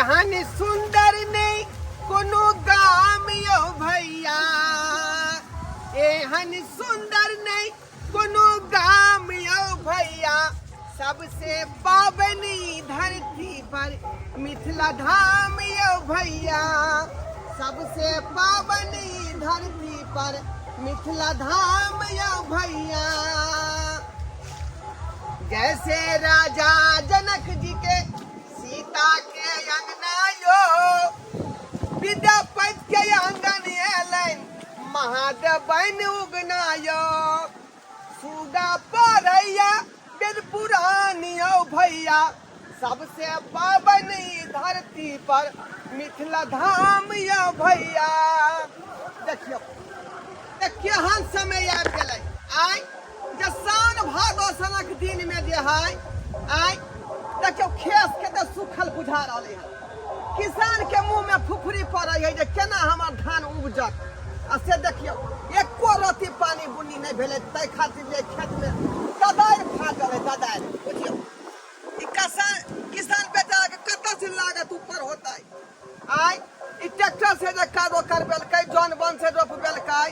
एहन सुंदर नहि कोनो गाम यौ भैया, एहन सुंदर नहि कोनो गाम यौ भैया, सबसे पाबनि धरती पर मिथिला धाम यौ भैया, सबसे पाबनि धरती पर मिथिला धाम यौ भैया। जैसे राजा जनक जी के सीता के अंगना यो, विद्यापति के आंगन एलनि महादेव बनि उगना यो, सुगा पढ़ैया वेद पुराण यौ भैया, सबसे पावन ई धरती पर मिथिला धाम यौ भैया। देखियौ तऽ केहन समय आबि गेलै आइ जे साउन भादो सनक दिनमे जे है आइ देखियौ खेत के तऽ सूखल बुझा रहलै हन। किसान के मुँह में फुफरी पड़ै है जे केना हमर धान उपजत, आ से देखियौ एको रत्ती पानि बुन्नी नहि भेलै, ताहि खातिर जे खेतमे ददारि फाटल है, ददारि। बुझियौ ई किसान किसान बेचाराके कतऽ से लागत ऊपर होतै आइ? ई ट्रैक्टर से जे कादो करबेलकै, जन बन से रोपबेलकै,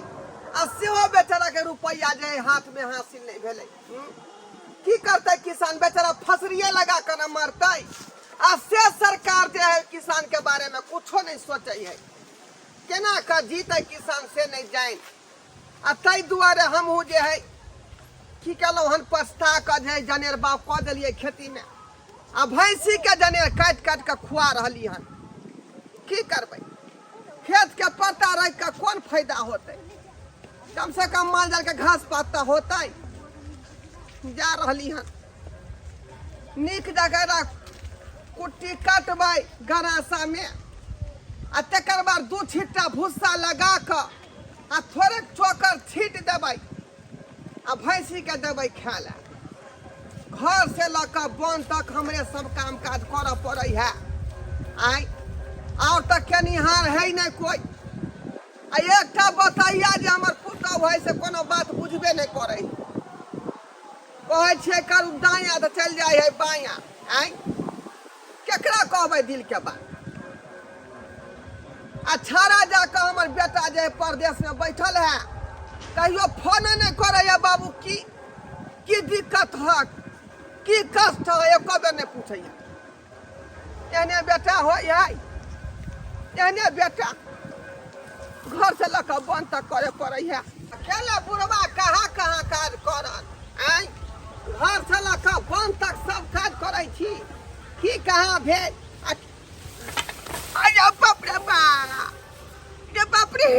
आ सेहो बेचारा के रुपैआ जे हाथ में हासिल नहीं भेलै। की करतै किसान बेचारा? फसरिए लगा कऽ ने मरतै? आ से सरकार जे है किसान के बारे में कुछो नहीं सोचै है, केना कऽ जीतै किसान से नहीं जानि। आ ताहि दुआरे हमहूँ जे है की केलहुँ हन, पछता कऽ जे है जनेर बाग कऽ देलियै खेतीमे, आ भैंसी के जनेर काटि काटि कऽ खुआ रहली हन। की करबै, खेत के पत्ता राखि कऽ कोन फायदा होतै? कम से कम माल जाल के घास पात तऽ होतै। जा रहली हन नीक जगह राख कुट्टी काटबै गरासा में, आ तकर बाद दू छिट्टा भूसा लगा कऽ आ थोड़े चोकर छीट देबै आ भैंसी के देबै खाय लए। घर से लऽ कऽ वन तक हमरे सब काम काज करऽ पड़ै है आइ, आओर तऽ केनिहार है नहि कोइ। आ एकटा बतैया जे हमर पुतहु है से कोनो बात बुझबे नहि करै, कहै छियै करू दायाँ तऽ चलि जाइ है बायाँ। आँय, केकरा कहबै दिल के बात? आ छाड़ा जाकऽ हमर बेटा जे परदेश में बैठल है, कहियो फोन नहि करैया, बाबू की की दिक्कत है, की कष्ट है, एको बेर नहि पूछैया। एहने बेटा होइ है, एहने बेटा घर से लऽ कऽ बंद तक करे पड़ै है। अकेला बुढ़वा कहाँ कहाँ काज करत? आँय, घर से लऽ कऽ बंद तक सब काज करै छी, की कहाँ भेल? अरे बाप रे बाप रे बाप रे,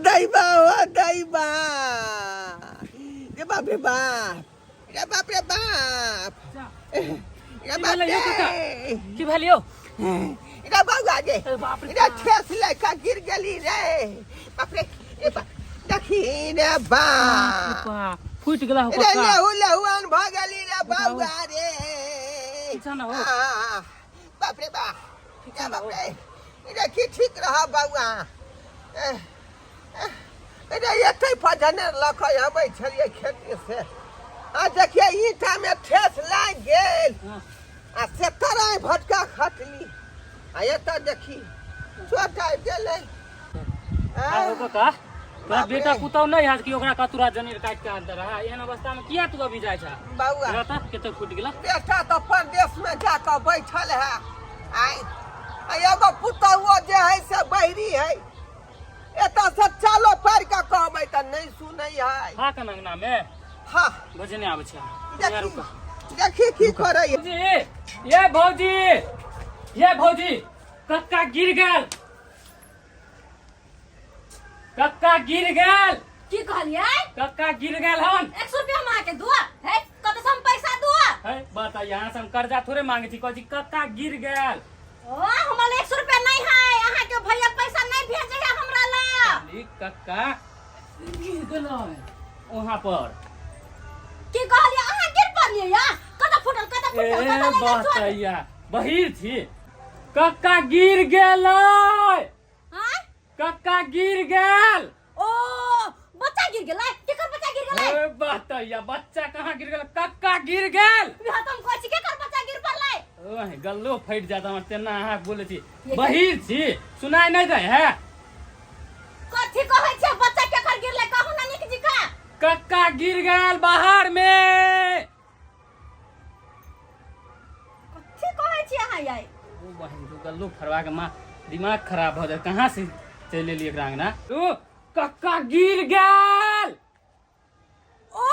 दैबा हो दैबा रे, बाप रे बाप रे, बाप रे बाप रे, बाप रे। की भेल यौ? रे बौआ गे, रे ठेस लए कऽ गिर गेली रे, बाप रे रे बाप, देखी रे बाप फूटि गेला हो रे, लहू लहुआन भऽ गेली रे बौआ रे। बाप रे बाप रे, बाप रे रे, की ठीक रह बौआ रे। एतै पर जनेर लऽ कऽ अबै छलियै खेती से, आ देखियै ईंटामे ठेस लागि गेल आ से तराइ भटका खटली, आ एतऽ देखी चोट आबि गेलै। काका, तोरा बेटा पुतहु नहि हैत कि ओकरा कतुरा जनेर काटि कऽ आनतै रहै? एहन अवस्थामे किया तू अभी जाइ छह बौआ? तऽ कते फूटि गेला। बेटा तऽ परदेशमे जाकऽ बैठल है आइ, आ एगो पुतहुओ जे है से बहिरी है, एतऽ से चलो पारि कऽ कहबै तऽ नहि सुनै है। खा कऽ अंगना मे। हाँ, बजेने आबै छै। देखी देखी की करै। भौजी, ये भौजी, ये भौजी, कक्का गिर गेल, कक्का गिर गेल। की कहलियै? कक्का गिर गेल हन। 100 रुपया हम अहाँके दुआ है, कतऽ से हम पैसा दुआ है? बता, यहाँ से हम कर्जा थोड़े मांगे छी। कहै छी कक्का गिर गेल। ओ हमरा लग 100 रुपया नहीं है, अहाँके भैया पैसा नहीं भेजे है हमरा लग। ई कक्का गिर गेल वहां पर। की कहलियै? अहाँ गिर पड़लियै या? कतऽ फूटल, कतऽ फूटल, ए कतऽ लागल चोट? बतैया, बहिर छी, कक्का गिर गेल। हाँ? कक्का गिर गेल। ओ बच्चा गिर गेलै? केकर बच्चा गिर गेलै? गेलै? ए बातैया बच्चा कहाँ गिर गेल? कक्का गिर गेल। यहाँ तो हम कहै छी केकर बच्चा गिर पड़लै? ओह गल्लो फटि जात हमर, तेना अहाँ बोलै छी। बहिर छी, सुनाइ नहि दै है? कथी कहै छै, बच्चा केकर गिरलै कहू ना नीक जिका। कक्का गिर गेल बाहर में। कथी कहै छी अहाँ यै? ओ बहिन, तू गल्लो फरवा के माँ दिमाग खराब भऽ जाय। कहाँ से चलि एलियै एकरा अंगना? तू कक्का गिर गेल। ओ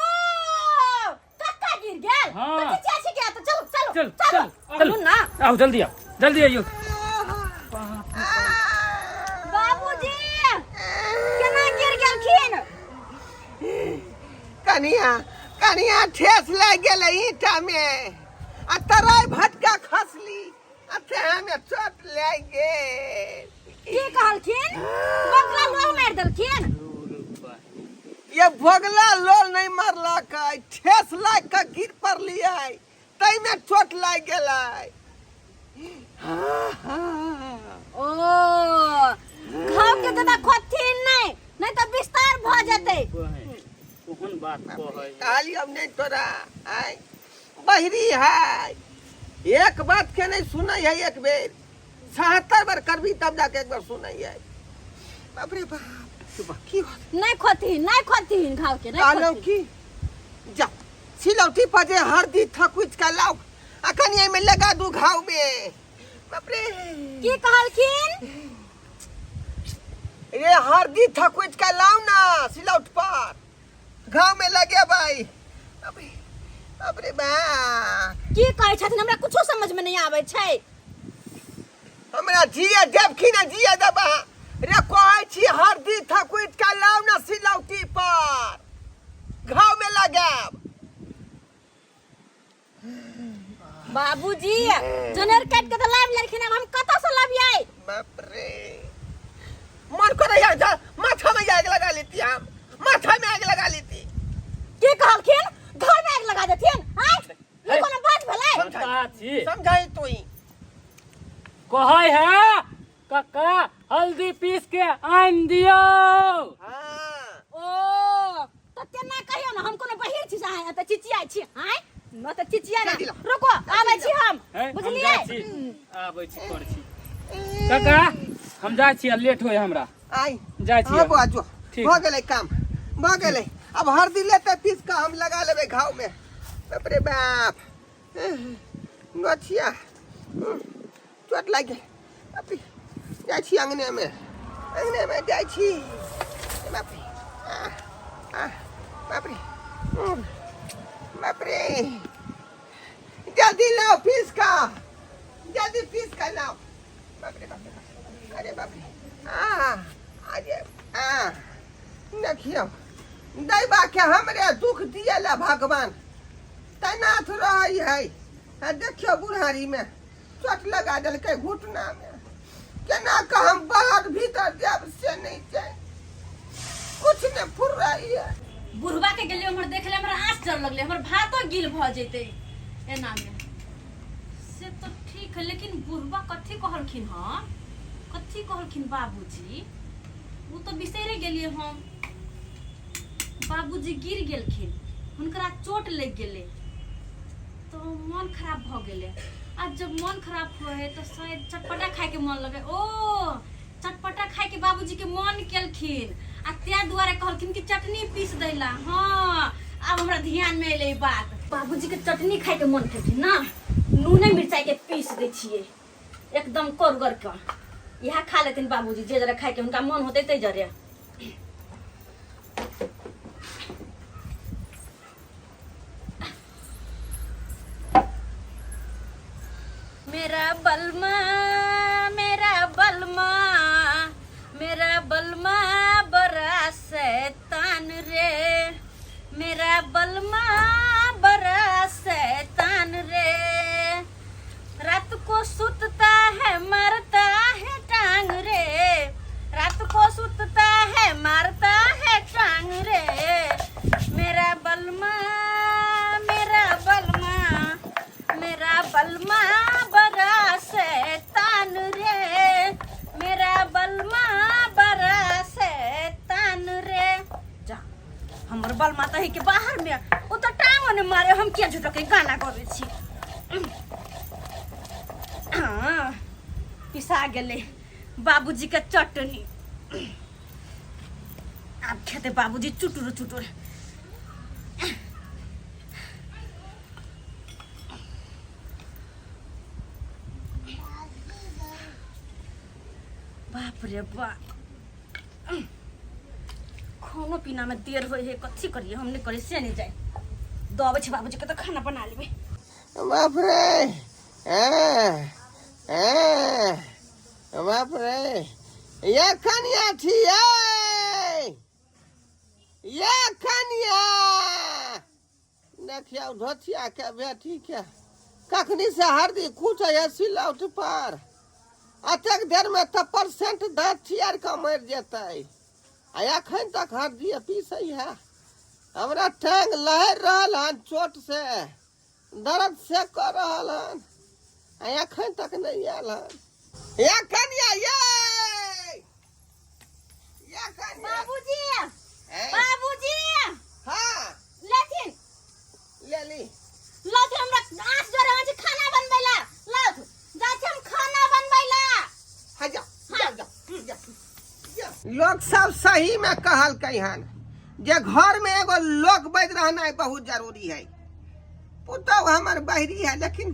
कक्का गिर गेल? हाँ। तऽ चिचिया छी किया? तऽ चलू चलू। चल चलू चल। चलू ना। आओ जल्दी, आओ जल्दी, आइयो। बाबूजी केना गिर गेलखिन? कनिया कनिया, ठेस लागि गेलै ईंटा में आ तराई भटका खसली आ तें में चोट लागि गेल। की कहलखिन? बगला लोह मारि देलखिन? ये भोगला लोल नहीं मारलक, ठेस लागि कऽ गिर पड़लियै, ताहिमे चोट लागि गेलै। ओ घाव के ज्यादा खोदथिन नहीं, नहीं तऽ विस्तार भऽ जेतै। कोन बात कहै? कहलियौ नहीं तोरा, आय बहरी है, एक बात के नहीं सुनै है। एक बेर 76 बार करबी तब जाके एक बार सुनै है। बाप रे बाप, की होत? नहीं खोदथिन, नहीं खोदथिन घाव के, नहीं कहलहुँ खोदथिन। की जा सिलौटी पर जे हरदी थकुच के लाउ आ कनि एहिमे लगा दू घाव में। बाप रे। की कहलखिन? रे हरदी थकुच के लाउ ना, सिलौट पर घाव में लगेबै। बाप रे बाप रे बाप। की कहै छथिन, हमरा कुछो समझ में नहीं आबै छै। हमरा जिया देबखिन आ जिया देबा रे। कहै छी हरदी थकुच के लाउ ना, सिलौटी पर घाव में लगायब। बाबूजी जनेर काटि के तऽ लाबि लेलखिन, आब हम कतऽ से लाबियै? बाप रे, मन करे यार जा माथा में आग लगा लेती, हम माथा में आग लगा लेती। की कहलखिन? घर में आगि लगा देथिन? आँय, ई कोनो बात भेलै? समझाई। बात छी। समझाई तू ही। कहै है कक्का हल्दी पीस के आनि दियौ। हाँ। ओ तऽ तेना कहियौ ने, हम कोनो बहिर छी से अहाँ एतऽ चिचियाइ छी? आँय, न तऽ चिचिया जल्दी ने। लाउ। रुको, आबै छी हम। हैं, हम बुझलियै? जाइ छी, आबै छी, कर छी काका, हम जाइ छी, आ लेट होय हमरा। आई। जाइ छी। हाँ बौआ, जो। ठीक। भऽ गेलै काम, भऽ गेलै। अब हरदी लेते पीस कऽ हम लगा लेबै घाव में। बाप रे बाप, नोचिया चोट लागि गेल। बाप रे, जाइ छी अंगने में, अंगने में जाइ छी। बाप रे, आ, आ, बाप रे, बाप रे, जल्दी लाओ पीस का, जल्दी पीस का लाओ। बाप रे बाप रे बाप, अरे बाप रे, आ अरे आ, देखियौ दैबा के हमरे दुख दिएला भगवान, तैनात रहै है। आ देखियौ बुढ़ारी में चोट लगा देलकै घुटना में, केना कऽ हम बाहर भीतर जायब से नहीं जाय, कुछ नहीं फुर रही है। बुढ़वा के गेलियै उम्हर देखले, हमरा आँच डर लगलै, हमर भातो गिल भऽ जेतै एना मे। से तऽ ठीक है, लेकिन बुढ़वा कथी कहलखिन? हँ, कथी कहलखिन बाबूजी? ओ तऽ बिसरि गेलियै हम। बाबूजी गिर गेलखिन, हुनकरा चोट लागि गेलै तऽ मन खराब भऽ गेलै। आ जब मन खराब होइ है तऽ शायद चटपटा खायके मन लगे। ओ चटपटा खायके बाबूजीके मन केलखिन आ ताहि दुआरे कहलखिन कि चटनी पीस दैला। हँ, आब हमरा ध्यानमे एलै ई बात। बाबूजीके चटनी खायके मन केलखिन ना, नूने मिरचाइके पीस दै छियै एकदम कड़गर के, इएह खा लेथिन बाबूजी। जे जरे खायके हुनका मन होतै तै जरे। मेरा बलमा, मेरा बलमा, मेरा बलमा बड़ा शैतान रे, मेरा बलमा बड़ा शैतान रे, रात को सुतता है मारता है टांग रे, रात को सुतता है मारता है टांग रे, मेरा बलमा, मेरा बलमा, मेरा बलमा बड़ा शैतान रे, मेरा बलमा बड़ा शैतान रे। जा, हमर बलमा तही के बाहर में ओ तऽ टांगो ने मारे। हम किया झूठो के गाना गबै छी? हाँ, पिसा गेलै बाबूजी के चटनी। आब खेतै बाबूजी चुटुर चुटुर। बाप रे बाप, खानो पीना में देर होइ है। कथी करिए हम? नहीं करिए से नहीं जाए। दो अबै छै बाबूजी के तऽ खाना बना लेबै। बाप रे, ए ए, बाप रे, ये कनिया छियै, ये कनिया। देखियौ धोतिया के बेटी के, कखनी से हरदी कुचै है सिलौट पर। अतेक देर में तऽ परसेंट दाँत चियार कऽ मरि जेतै आ एखन तक हरदी पीसै है। हमरा टांग लहरि रहल हन, चोट से दर्द से कऽ रहल हन आ एखन तक नहि आयल हन। ये कनिया, ये ये कनिया। बाबूजी। ए? बाबूजी। हाँ। लेथिन। ले ली। लौथ, हमरा आँच जोरे छै खाना बनबै ला। लौथ, जाइ छी हम खाना बनबै ला। हाँ, जा जा जा जा जा। लोग सब सही में कहलकै हन जे घर में एगो लोक वैद्य रहनाइ बहुत जरूरी है। पुतहु हमर बहरी है, लेकिन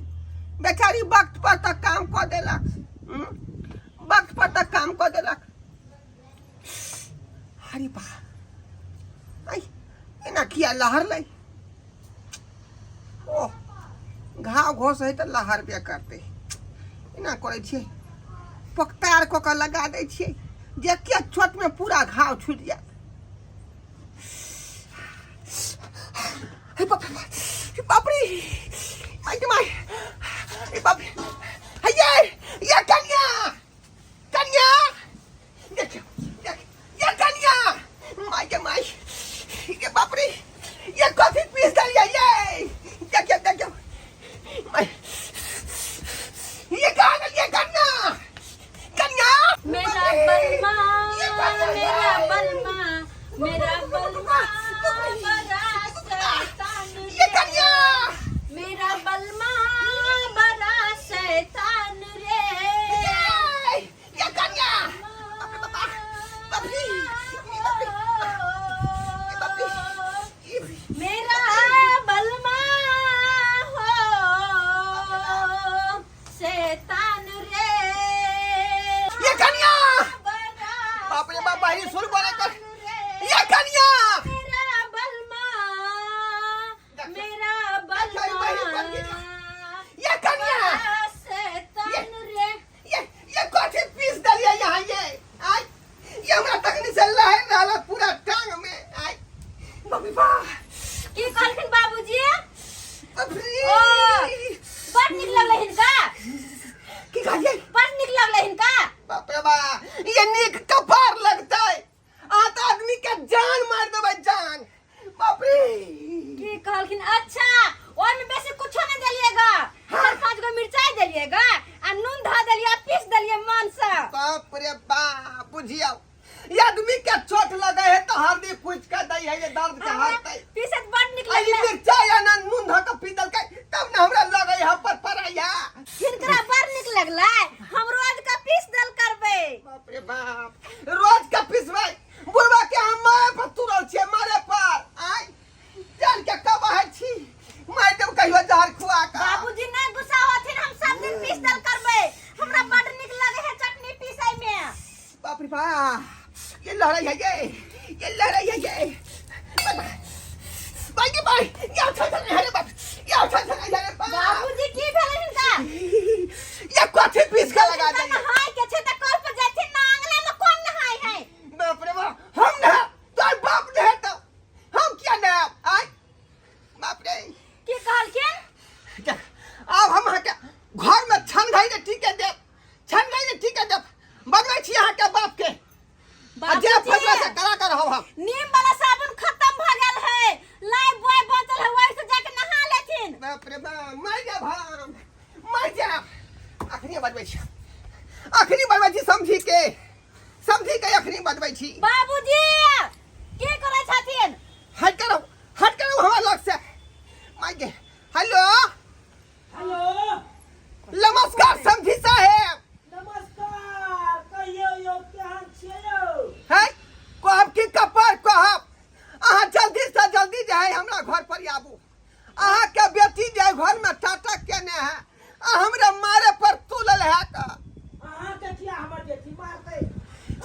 बेचारी वक्त पर तक काम कऽ देलक। वक्त पर तक काम कऽ देलक। अरे बा, आई एना किया लहरलै? ओह, घाव घोस है तऽ लहरबे करतै। एना करै छियै, पकतार कऽ कऽ लगा दै छियै जे के चोटमे पूरा घाव छुटि जायत। हे बाप रे, बाप रे, माय गे my, हे बाप रे, हे ये ये कन्या, कन्या, देखियो देख, ये कन्या, माय गे my, ये बाप रे, ये कथी पीस देलियै ये? देखियो देखियो my, ये कहाँ गेलियै कन्या, कन्या? मेरा बलमा, मेरा बलमा, मेरा बलमा बड़ा शैतान ये कन्या। रे, मेरा बलमा बड़ा शैतान रे। ये ये कन्या, बाप रे बाप, बाप रे, बाप रे, बाप रे। मेरा बलमा हो शैतान रे। ये कन्या। बड़ा बाप रे बाप, बाहरी सुर बोले कर। रे। ये कन्या। मेरा बलमा, मेरा देखियो, ई बहिरी बन बलमा गेल। ये कन्या। बड़ा शैतान रे। ये कथी पीस देलियै यहाँ ये? आय, ये हमरा तखनी से लहर रहल है पूरा टांग में। आय बाप रे बाप। की कहलखिन बाबूजी? बाप रे। ओ, बड़ नीक लगलै हिनका। की कहलियै? बड़ नीक लगलै हिनका। बाप रे बाप, ये नीक कपार लगतै आ तऽ आदमी के जान मार देबै, जान। बाप रे। की कहलखिन? अच्छा, ओहिमे बेसी कुछो नहि देलिएगा, चार पाँच गो मिरचाई देलिएगा आ नून धऽ देलिए आ पीस देलिए मन से। बाप रे बाप, बुझियौ ये आदमी के चोट लगे है तो हरदी कुच के दै है, ये दर्द के हरतै। पीसत बड़ नीक आ ई लगलै। मिरचाई आ ना नून धऽ के पी देलकै तब ने हमरा लगै है पर पड़ैया। हिनकरा बड़ नीक लगलै, हम रोज का पीस देल करबै। बाप रे बाप, रोज के पिसबै? बुढ़वा के हम मारे पर तुरल छियै, मारे पर। आय जान के कब है छी, मार देब कहियो जहर खुआ के। बाबूजी नहीं गुस्सा होथिन, हम सब दिन पीस देल करबै। हमरा बड़ नीक लगे है चटनी पीसै में। बाप रे बाप, ये लड़ाई है, ये लड़ाई है, ये भाई के भाई, ये अच्छा अच्छा नहीं है रे बाप, ये अच्छा अच्छा नहीं है रे बाप। बाबूजी, की भेलै हिनका? ये कथी पीस के लगा हिनका दे? नहाय के छै तऽ कल पर जाथिन ना, अंगना में कोन नहाय है? बाप रे बाप, हम ना तोर बाप ने तो हम क्या ना आय। बाप रे। की कहलखिन? देख, आब हम अहाँके घर में छन गई ने, ठीक है देव, छन गई ने, ठीक है देव, बदलै छी अहाँके बाप के आ जे बाबूजी, फैसला से करा कर रहब हम। नीम वाला साबुन खत्म भ गेल है, लाइफ बॉय बचल है, वही से जाके नहा लेथिन। बाप रे बाप, मर जाब हम, मर जाब। अखनी बजबै छी, अखनी बजबै छी, समझी के, समझी के अखनी बजबै छी। बाबूजी, की करै छथिन? हट करो। घर में टाटा केने है आ हमरा मारे पर तुलल है का अहाँ के किया हमर बेटी मारतै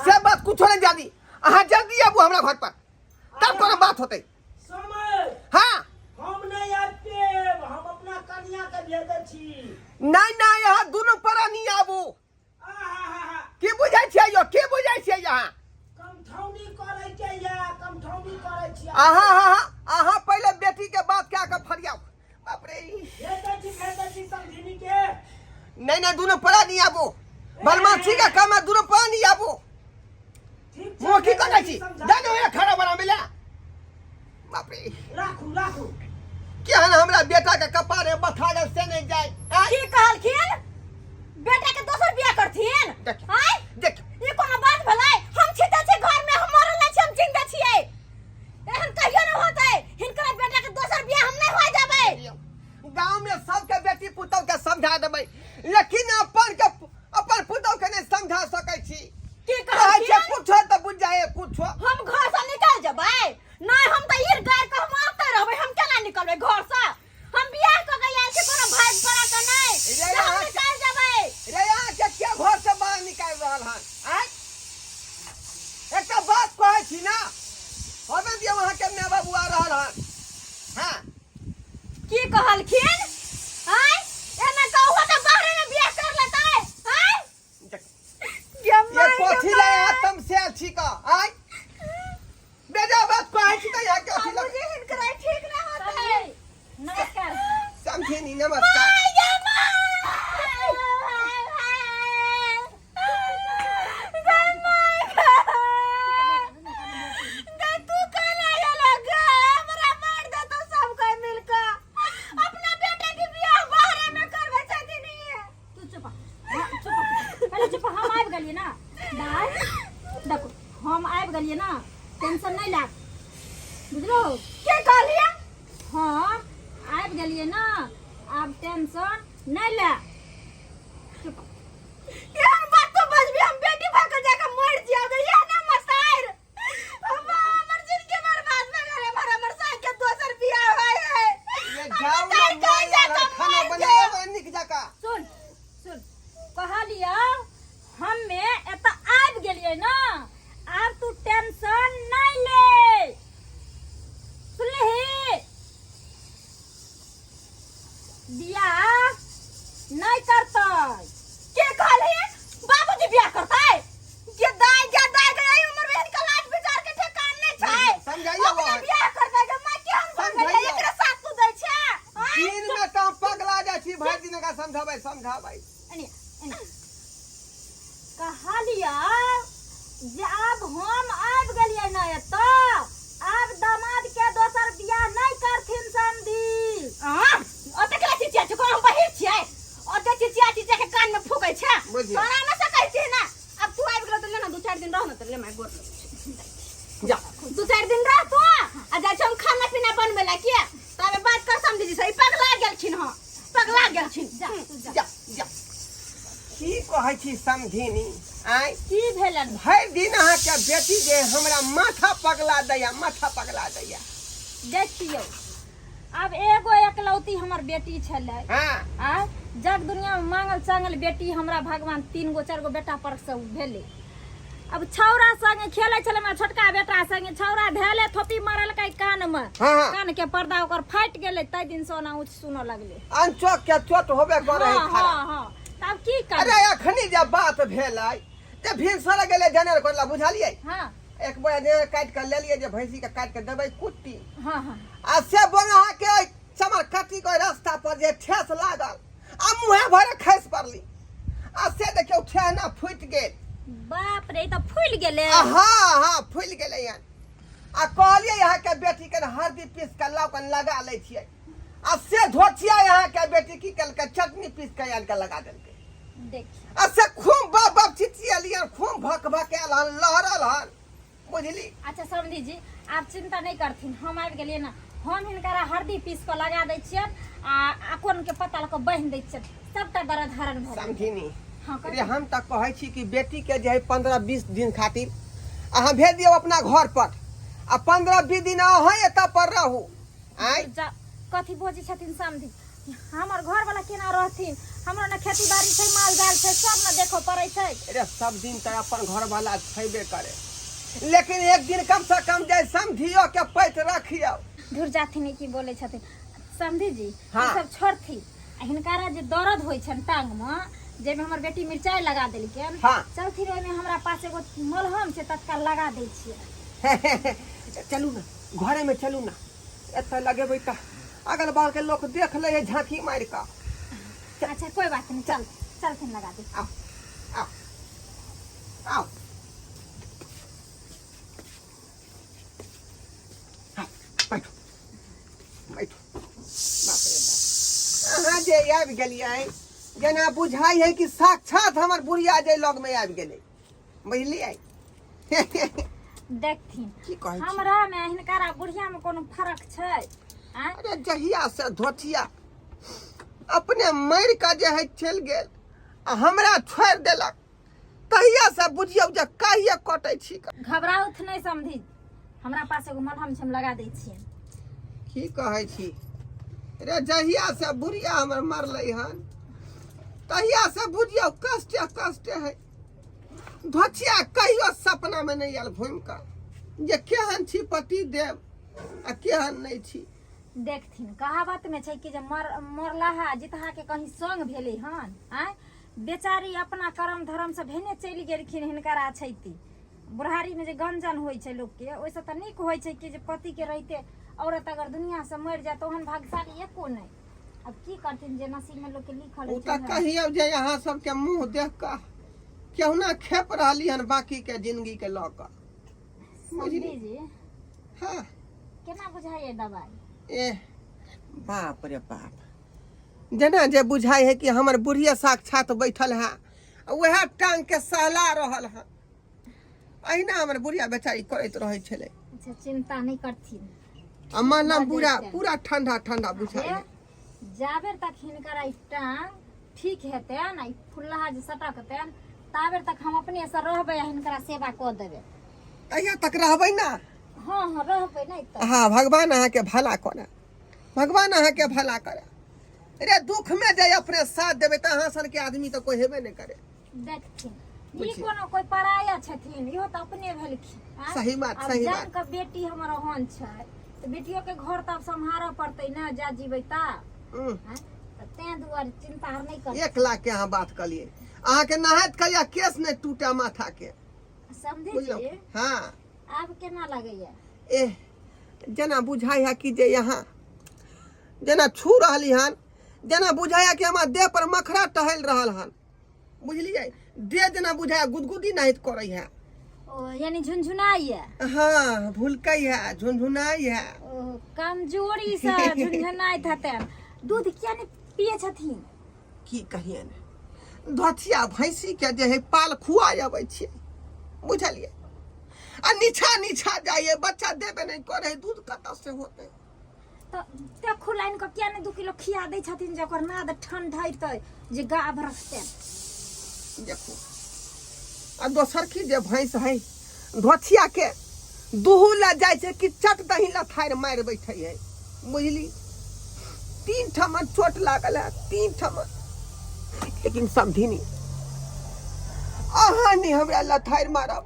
से बात कुछो नहीं जानी अहाँ जल्दी आबू हमरा घर पर तब कोनो बात होतै समय हाँ हम नहि आबि पेब हम अपना कनिया के भेजै छी नहीं नहीं यहाँ दुनू प्राणी आबू आहाहाहा की बुझै छियै यौ की बुझै छियै अहाँ कमठौनी करै के या कमठौनी करै छी अहाँ अहाँ अहाँ पहिले बेटी के बात कए कऽ फरियाउ बाप रे भेजै छी भेजै छी समधिनी के नहीं नहीं दुनू प्राणी आबू बदमाशी के काम है दुनू प्राणी आबू ठीक छै मुँह की भेजै करै छी समझा जा दो खाना बनाबै लए बाप रे राखू राखू केहन हमरा बेटा के कपारे बथारल से नहीं जाए आँय? की कहलखिन बेटा के दोसर बियाह करथिन देख। आय देख ई कोनो बात भेलै हम छिते छी घर में हम मरल नहि छी हम जिंदा छियै एहन कहियो नहि होतै हिनकर बेटा के दोसर बियाह हम नहि होय देबै गांव में सबके बेटी पुतोह के समझा देबै लेकिन अपन के अपन पुतोह के नहीं समझा सकै छी की कहै छै कहलखिन कुछो तऽ बुझ जाए कुछो हम घर से निकल जेबै नहि हम तऽ ईर गारि के हम आते रहबै हम केना निकलबै घर से हम बियाह कऽ के आयल छी कोनो भाग पड़ा के नहि रे जे हम अहाँ- निकल जेबै रे अहाँके के घर से बाहर निकालि रहल हन आँय एकटा बात कहै छी ना होबे दियौ अहाँके माय बाबू आ रहल हन हँ की कहलखिन आँय एना कहू तऽ बाहरे में बियाह कर लेतै आँय ये कथी ले यहाँ तम से छी का आय बेजा बात कहै छी त यहाँ कथी ले बाबूजी हिनकर ठीक ना होतै नमस्कार समझेनी नमस्कार तू चुप हाँ, चुप पहिले चुप हम आबि गेलियै ना दाय देखो हम आबि गेलियै ना टेंशन नहीं लाग बुझलो के कहलियै हाँ आबि गेलियै ना आब टेंशन नहीं ले चुप एहन बात तो बजबी हम बेटी भऽ के जाके मरि जायब इएह ना मसाइर हमर जिंदगी बर्बाद भऽ गेल हमर हमर संग के दोसर बियाह होय है ये जाऊ ना माय यार खाना बनावे निक जका सुन सुन कहलियो हमे एतऽ आबि गेलियै ना आब तू टेंशन नहीं ले सुनलिही बियाह नहीं करतै के कहलही बाबूजी बियाह करतै जे दाय जे दाय के एहि उम्र में हिनका लाज विचार के ठेकान नहीं छै समझाइयो अपने बात। बियाह करतै जे माय केहन भऽ गेलै समझाइयो। एकरा साथ तू दै छै आँय? दिन में तो हम पगला जाइ छी भरि दिन एकरा समझाबै समझाबै एने एने कहलियै जे आब हम आबि गेलियै ने एतऽ आब दामाद के दोसर बियाह नहि करथिन समधी ओते केला चिचिया छै हम बहिर छियै ओते चिचिया चिचिया के कान में फूकै छै बुझियौ। तोरा में से कहै छियै ना अब तू आबि गेलो तऽ ले ना दू चारि दिन रह ना तऽ ले माय गोर लगै छी। जा दू चारि दिन रह तू आ जाइ छी हम खाना पीना बनबै ला किया तबे बात कर समझी जी से ई पगला गेलखिन हँ पगला गेलखिन जा तू जा जा जा की कहै छी समधिनी आँय की भेलन भरि दिन अहाँके बेटी जे हमरा माथा पगला दैया माथा पगला दैया देखियौ आब एगो एकलौती हमर बेटी छलै हाँ आ जग दुनिया में मांगल चांगल बेटी हमरा भगवान तीन गो चारि गो बेटा पर से भेलै अब छौड़ा संगे खेलै छलै हमरा छोटका बेटा संगे छौड़ा धैले थोपी मारलकै कान में हाँ, हाँ। कान के पर्दा ओकर फाटि गेलै ताहि दिन से ओना ऊँच सुनऽ लगलै अनचोक के चोट होबे करे है हाँ खरा हाँ हाँ तब की अरे करबै अखनी जे बात भेलै जे भिनसर गेलै जनेर करला बुझलियै हाँ एक बोरा जनेर काटि के लेलियै जे भैंसी के काटि के देबै कुट्टी हाँ हाँ आ से बंगहा के चमर कटी के रास्ता पर जे ठेस लागल आ मुँहे भरे खसि पड़ली आ से देखियौ ठेहना फूटि गेल बाप रे ई तऽ फूलि गेलै आ हाँ हाँ फूलि गेलै हन आ कहलियै अहाँके बेटीके ने हरदी पीस कऽ लाउ कऽ लगा लै छियै आ से धोतिया अहाँके बेटी की केलकै चटनी पीस कऽ आनि कऽ लगा देलकै देखी आ से खूब बाप बाप चिचियलियै खूब भक भक आयल हन लहरल हन बुझली अच्छा समधी जी आप चिंता नहीं करथिन हम आबि गेलियै ने हम हिनकरा हरदी पीस कऽ लगा दै छियनि आ अकोन के पत्ता लऽ कऽ बान्हि दै छियनि सबटा दर्द हरण भऽ गेल समझिनी हाँ अरे हम तऽ कहै छी कि बेटी के जे है 15-20 दिन खातिर अहाँ भेज दियौ अपना घर पर आ 15-20 दिन अहाँ एतऽ पर रहू आँय जा कथी बजै छथिन समधी हमर घर वाला केना रहथिन? हमरा ने खेती बाड़ी छै, माल जाल छै, सब ने देखऽ पड़ै छै। अरे सब दिन तऽ अपन घर वाला छेबे करे, लेकिन एक दिन कम से कम जे समधियो के पैत रखियो। धुर जाथिन, ई की बोलै छथिन समधी जी। हाँ। ई सब छोड़थी, आ हिनकारा जे दर्द होइ छनि टांग मे, जाहिमे हमर बेटी मिरचाइ लगा देलकनि। हाँ। चलथिन, ओहिमे हमरा पास एगो मलहम छै, तत्काल लगा दै छियै। चलू ने, घरे में चलू ने, एतऽ लगेबै तऽ अगल बगल के लोक देख लै है झांकी मारि कऽ। अच्छा, कोई बात नहीं, चल चलथिन, लगा दे। आओ आओ आओ। हाँ, बैठू बैठू। बाप रे बाप, अहाँ जे आबि गेलियै, जेना बुझाइ है कि साक्षात हमर बुढ़िया जे लगमे आबि गेलै, बुझलियै? देखथिन। की कहै छी? हमरा मे हिनकारा बुढ़िया मे कोनो फरक छै आँय? अरे जहिया से धोतिया अपने मरि कऽ जे है चलि गेल आ हमरा छोड़ि देलक, तहिया से बुझियौ जे कहिया कटै छी। घबराउथ नहि समधी, हमरा पास एगो मलहम छै, हम लगा दै छियै। की कहै छी रे, जहिया से बुढ़िया हमर मरलै हन, तहिया से बुझियौ कष्टे कष्टे है। धोतिया कहियो सपना में नहीं आयल घूमि कऽ जे केहन छी पति देव आ केहन नहीं छी। देखथिन, कहावत में छै कि जे मर मरलाहा जितहा के कहीं संग भेलै हन आँय, बेचारी अपना कर्म धर्म से भेने चलि गेलखिन। हिनकर अछैती बुढ़ारी में जे गंजन होइ छै लोकके, ओहिसँ तऽ नीक होइ छै कि जे पतिके रहिते औरत अगर दुनिया से मरि जाय तऽ ओहन भाग्यशाली एको नहि। अब की करथिन, जे नसीब में लोकके लिखल ओ होइ तऽ छै। कहियौ जे अहाँ सबके मुँह देख कऽ केहुना खेप रहली हन बाकी के जिंदगी के लऽ कऽ, बुझली? समधी जी। हाँ। केना बुझाइए दबाई? एह बाप रे बाप, जेना जे बुझाइ है कि हमर बुढ़िया साक्षात बैठल है आ वएह टांग के सहला रहल है। अहिना हमर बुढ़िया बेचारी करैत रहै छलै। अच्छा, चिंता नहीं करथिन। आ मलम भऽ पूरा जेतनि। पूरा ठंडा ठंडा बुझाइ है। जाबेर तक हिनकर ई टांग ठीक हेतनि आ ई फुल्लाहा जे सटकतनि, ताबेर तक हम अपने से रहबै आ हिनकरा सेवा कऽ देबै। तहिया तक रहबै ना? हाँ हाँ, रहबै नहि तऽ। हाँ, भगवान अहाँके भला करे, भगवान अहाँके भला करे। रे दुख में जे अपने साथ देबै तऽ अहाँ सन के आदमी तऽ कोई हेबे नहि करे। देखथिन, ई बुझियौ। कोनो कोई पराया छथिन? इहो तऽ अपने भेलखिन आँय? सही बात, आब सही जानि बात। कऽ बेटी हमर ओहन छै तऽ बेटियो के घर तऽ आब सम्हारऽ पड़तै ने, जा जीबै ता। आँय? तऽ तें दुआरे चिंता आर नहि कर। 1 लाख के अहाँ बात कलिए, अहाँके नहाइत कलिया केस नहि टूटे माथा के। समझै बुझलहुँ छी। हाँ। आब केना लगैया? एह, जेना बुझाइ है कि जे यहाँ जेना छू रहली हन, जेना बुझाइ है कि हमरा देह पर मखरा टहल रहल हन, बुझलियै? देह जेना बुझाइ है गुदगुदी नाहित करै है। ओ यानी झुनझुनाइया? हाँ, भुलकै है, झुनझुनाइ है। ओ कमजोरी से झुनझुनाइत हेतै। दूध किया नहि पिए छथिन? की कहिए ने, धोथिया भैंसी के जे है पाल खुआ अबै छियै, बुझलियै? आ नीछा नीछा जाइए, बच्चा देबे नहि करे, दूध कतऽ से होतै? तऽ देखू, लाइन कऽ किया नहि 2 किलो खिया दै छथिन जे ओकर नाद ठंडैतै, जे गाभ रखतै? देखू, आ दोसर की जे भैंस है धोथिया के, दुहू लए जाइ छै कि चट दही लथारि मारि बैठे है, बुझली? तीन ठमा चोट लागल है, तीन ठमा। लेकिन समधिनी, अहाँ नहि हमरा लथारि मारब,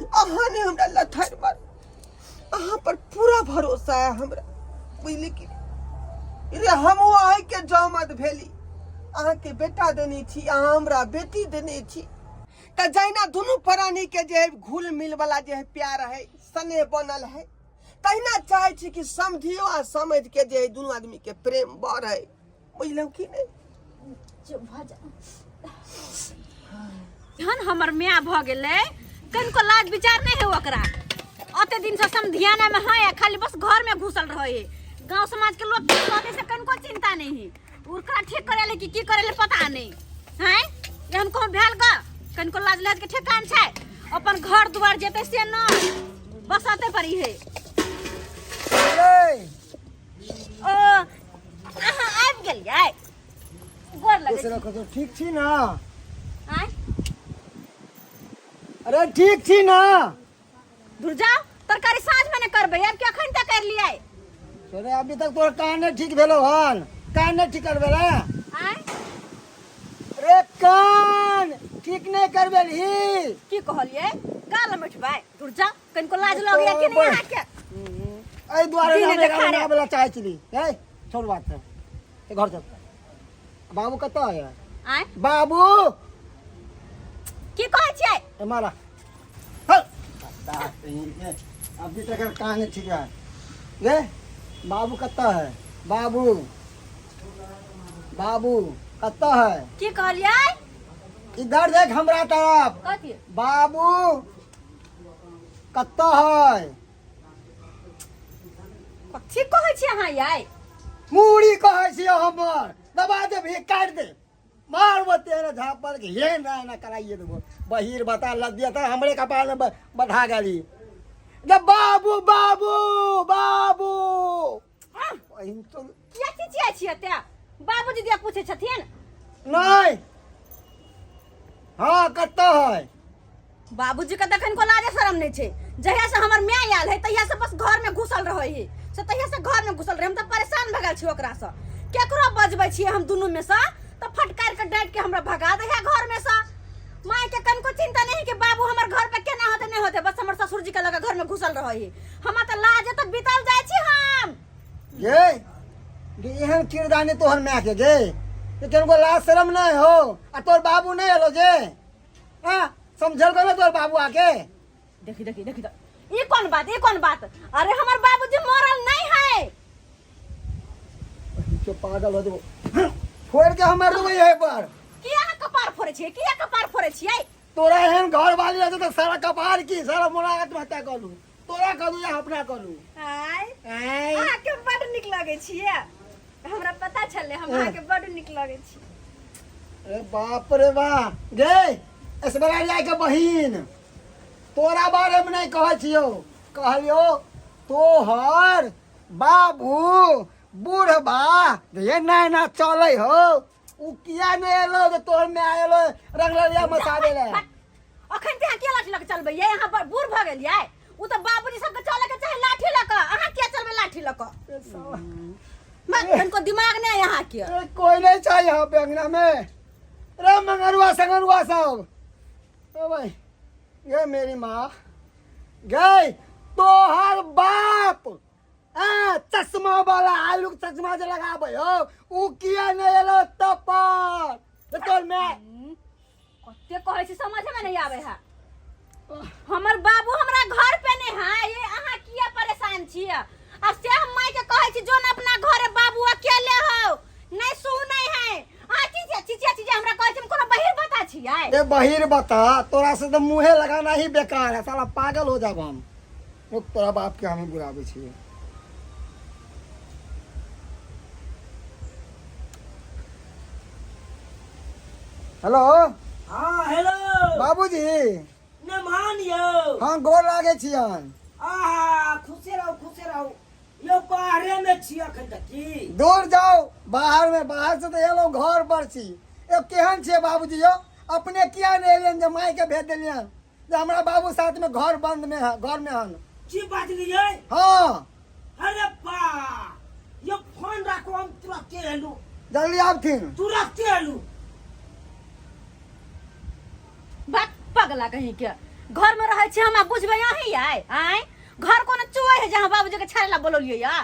अहाँ नहि हमरा लथारि मारब। अहाँ पर पूरा भरोसा है हमरा, बुझली कि रे? हमहूँ अहाँके जहमत भेली, अहाँके बेटा देने छी, अहाँ हमरा बेटी देने छी, तऽ जहिना दुनू प्राणी के जे है घुल मिल वाला जे है प्यार है, स्नेह बनल है, तहिना चाहै छी कि समझियो आ समझ के जे है दुनू आदमी के प्रेम बढ़े, बुझलहुँ कि नहि? चुप भऽ जा। जहन हमर माय भऽ गेलै, कनिको लाज विचार नहि है ओकरा। ओते दिन से समधियाना में है, खाली बस घर में घुसल रहे है। गांव समाज के लोग की कहते से कनिको चिंता नहीं है ओकरा। ठीक करे ले कि की करे ले पता नहीं है। एहन कहूँ भेल ग? कनिको लाज लाज के ठेकान छै? अपन घर दुआर जेते से न, बस अते पर ही है। ओ अहाँ आबि गेलियै, गोर लगै खुश रखो। ठीक छी ना? आँय? अरे ठीक छी ना? दूर जाओ, तरकारी साँझ में ने करबै, आब के अखन तक कर लियै? अरे अभी तक तोहर कान नहि ठीक भेलो हन। कान नहीं ठीक करबे ला आय रे कान ठीक नहीं करबे ही की कहलियै गाल लमटबै दूर जा कनिको लाज लगैया कि नहीं अहाँके एहि दुआरे दिने हम एकरा देखारे। बनाबै ला चाहै छली है छोड़ बात सब ए, घर चल बाबू कतऽ है आय बाबू की कहै छियै ए मारा हल अभी तक एकर कान नहीं ठीक है रे बाबू कतऽ है बाबू बाबू कतऽ है की कहलियै इधर देख हमरा तरफ कथी बाबू कतऽ है कथी कहै छियै अहाँ यै मूड़ी कहै छियै हमर दबा देबही काटि दे मारबो तेरे झापर के हे ना ना कराइए देबो बहिर बता लग दिया था हमरे कपार में बधा गेली जब बाबू बाबू बाबू बहिन तो किया चिचियाइ छियै एते बाबूजी दिया पूछै छथिन नहीं हाँ कतऽ है बाबूजी के तखन को लाजे शरम नहीं छै जहिया से हमर माय आयल है तहिया से बस घर में घुसल रहै है से तहिया से घर में घुसल रहे हम तऽ परेशान भऽ गेल छी ओकरा से केकरो बजबै छियै हम दुनू में से तऽ फटकार के डांट के हमरा भगा दै है घर में से माय के कनको चिंता नहीं कि बाबू हमर घर पे केना होते नहीं होते बस हमर ससुर जी के लगे घर में घुसल रहै है हमरा तऽ लाजे तऽ बीतल जाइ छी हम गे गे एहन किरदानी तोहर माय के गे ये तोहर लाज शरम नहीं हो आ तोहर बाबू नहीं एलो गे हाँ समझल को ना तोहर बाबू आके देखी देखी देखी तो ई कौन बात ई कौन बात अरे हमर बाबूजी मरल नहीं है जो पागल हो जेबो फोड़ के हम मार देबो यही पर किया अहाँ कपार फोड़ै छियै किया कपार फोड़ै छियै तोरा एहन घर वाली रहते तो सारा कपार की सारा मोरा आत्महत्या कर लू तोरा करू या अपना करू आय आय अहाँके बड नीक लगै छियै हमरा पता छलै हम अहाँके बड नीक लगै छी अरे बाप रे बा गे ऐश्वर्या राय के बहिन तोरा बारे में नहीं कहै छियौ कहलियौ तोहर बाबू बूढ़बा ये ना ना चलै हो उ किया नहीं एलो जे तोहर में आएलो रंगलरिया मचाबे ले अखन ते अहाँ किया लाठी लऽ के चलबै यै अहाँ बूढ़ भऽ गेलियै उ तऽ बाबूजी सबके चले के चाही लाठी लऽ कऽ अहाँ किया चलबै लाठी लऽ कऽ तनिको दिमाग नहि अहाँ के ए, कोई नहीं चाहिए यहाँ पे अंगना में रे मंगरुआ संगरुआ सब ओ भाई ये मेरी माँ गई तोहर बाप आ चश्मा वाला आलू के चश्मा जे लगाबै हो उ किया नहीं एलो तब पर तो तोर मैं कते कहै छी समझ में नहीं आबै है हमर बाबू हमरा घर पे नहीं है ये अहाँ किया परेशान छियै आ से हम माय के कहै छी जो न अपना घरे बाबू अकेले हो नहीं सुनै है अहाँ चिचिया चिचिया चिचिया हमरा कहै छी हम कोनो बहिर बता छियै ए बहिर बता तोरा से तो मुंहे लगाना ही बेकार है साला पागल हो जाब हम रुक तोरा बाप के हमें बुलाबै छियै हेलो हाँ हेलो बाबूजी मेहमान यौ हाँ गोर लागे छियन आहा खुशे रहू खुशे रहू यौ बाहरे में छी अखन तक की दूर जाओ बाहर में बाहर से तो एलो घर पर छी ए केहन छियै बाबूजी यौ अपने किया नहीं एलियन जे माय के भेज देलियन जे हमरा बाबू साथ में घर बंद में है घर में हन की बाजलियै हाँ अरे बा यो फोन राखो हम तुरंते एलू जल्दी आबथिन तुरंते एलू बात पगला कहीं के घर में रहै छी हमरा बुझबै अहीं आय आय घर कोनो चुए है जहाँ बाबूजी के छाड़े ला बोलौलियै या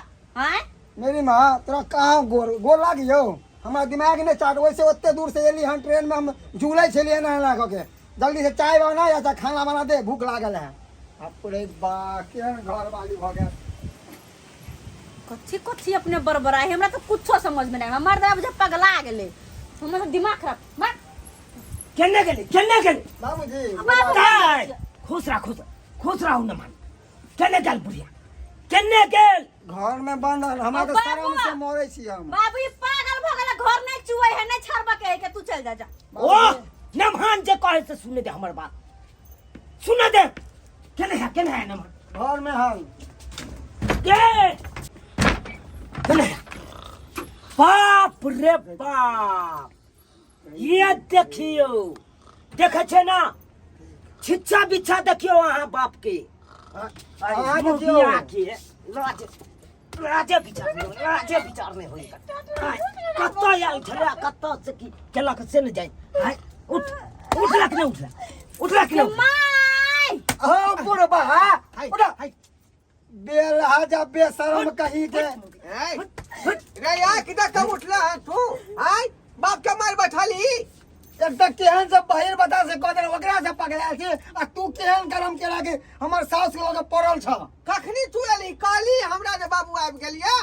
आय मेरी माँ तोरा कहाँ गोर गोर लागी यौ हमरा दिमाग नहि चाट वैसे ओते दूर से एली हन ट्रेन में हम झूलै छलियै एना एना कऽ के जल्दी से चाय बना या चाहे खाना बना दे भूख लागल है बाप रे बा केहन घर वाली भऽ गेल कथी कथी अपने बड़बड़ाई हमरा तो कुछो समझ में नहीं आवे मर्द बुझे पगला गेलै हमर तो दिमाग खराब मार केने गेली केने गेली बाबूजी बाबू काय खुश रह खुश खुश रहू न मान केने गेल बुढ़िया केने गेल घर में बंद हन हमरा तऽ बाबू। शरम से मरै छी हम बाबू ई पागल भ गेलै घर नहीं चुए है नहीं छड़बा के है के तू चल जा जा ओ नमहान जे कहे से सुने दे हमर बात सुने दे केने है केने है नमहान घर में हन के केने है बाप रे बाप ये देखियो देखे छे ना छिच्छा बिच्छा देखियो अहाँ बाप के अहाँ देखियौ। मुर्गिया के लाज राजे विचार नहि होय, राजे विचार नहि होय आय, कतऽ आयल छलै आ कतऽ से की केलक से नहि जाय आय, उठ उठला कि नहि उठला उठला कि नहि उठला? My हो बुढ़बा उठा बेलहा जा बेशरम कहीं के ए, रे यार किधर कब उठला है तू आय बाप के मार बैठली एक तऽ केहन से बहिर बता से कह देल ओकरा से पकड़ायल छी आ तू केहन करम केला कि हमर सास के लगे पड़ल छ कखनी तू एली कहली हमरा जे बाबू आबि गेलिया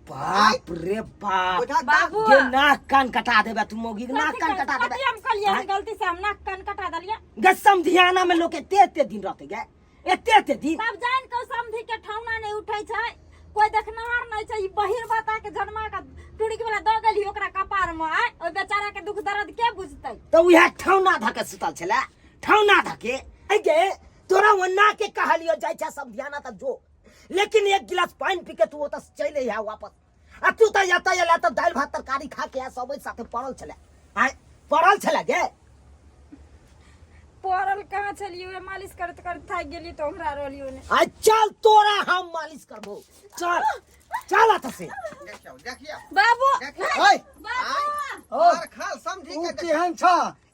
बाप रे बाप बुझा बाबू गे नाक कान कटा देबे तू मौगी के नाक कान कटा कथी देबे हम कहलियै हन गलती से हम नाक कान कटा देलियै गे समधियाना में लोग एते एते दिन रहते गे एते एते दिन तब जान के समझी के ठौना नहीं उठै छै कोई देखनहार नहीं छै ई बहिर बता के जन्मा के टुड़की वाला दऽ गेली ओकरा कपार में आय ओइ बेचारा के दुख दर्द के बुझतै तऽ उएह ठौना धके सुतल छलै ठौना धके ऐ गे तोरा ओन्ना के कहलियो जाइ छै समधियाना तऽ जो लेकिन एक गिलास पानि पी के तू ओतऽ चलि अइहे वापस आ तू तऽ एतऽ एला तऽ दालि भात तरकारी खा के सब साथे पड़ल छलै आँय पड़ल छलै गे पड़ल कहाँ छलियै ओए मालिश करैत करैत थाकि गेलियै तऽ हमरा रहलियै ने आ चल तोरा हम मालिश करबो चल चल एतऽ से देखियौ देखियौ बाबू देखियौ ओए बाबू ओ मार खाल समझी तू के देखियौ। केहन छ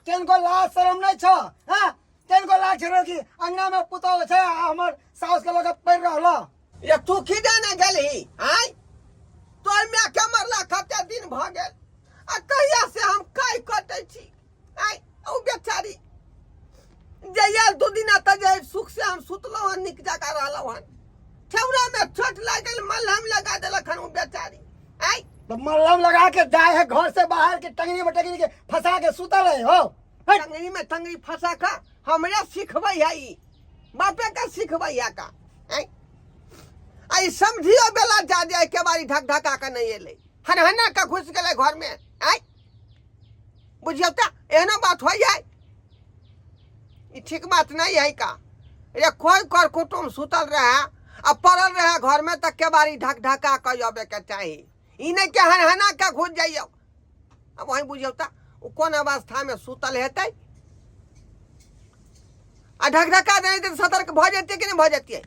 केहन लाज शरम नहीं छ हाँ केहन को लाज शरम कि अंगना में पुतोह छै आ हमर साउस के लगे पड़ि रहल ये तू की जाने गेलही आय तोर माय के मरला कते दिन भऽ गेल आ कहिया से हम काय कटै छी आय ओ बेचारी जे आयल दू दिना तऽ जे सुख से हम सुतलहुँ हन नीक जकाँ रहलहुँ हन ठेहुना में चोट लागल मलहम लगा देलक हन ओ बेचारी आय तो मलहम लगा के जाए है घर से बाहर के टंगनी में टंगनी के फंसा के सुतल है हो हट। टंगरी में टंगरी फंसा कऽ हमरे सिखबै है ई बापे के सिखबै है का आय आई समझियो बेला जा जाए के बारी ढक ढका के नहीं एलै हनहना के घुस गेलै घर में आय बुझियौ तऽ एहनो बात होइ है ई ठीक बात नहीं है का रे कोई कर कुटुम सुतल रहे आ पड़ल रहे घर में तऽ केबारी ढक ढका के अबे के चाही ई नहीं के हनहना के घुस जाइयो अब वही बुझियौ तऽ ओ कोन अवस्था में सुतल हेतै आ ढक ढका देने तऽ सतर्क भऽ जेतै कि नहि भऽ जेतै।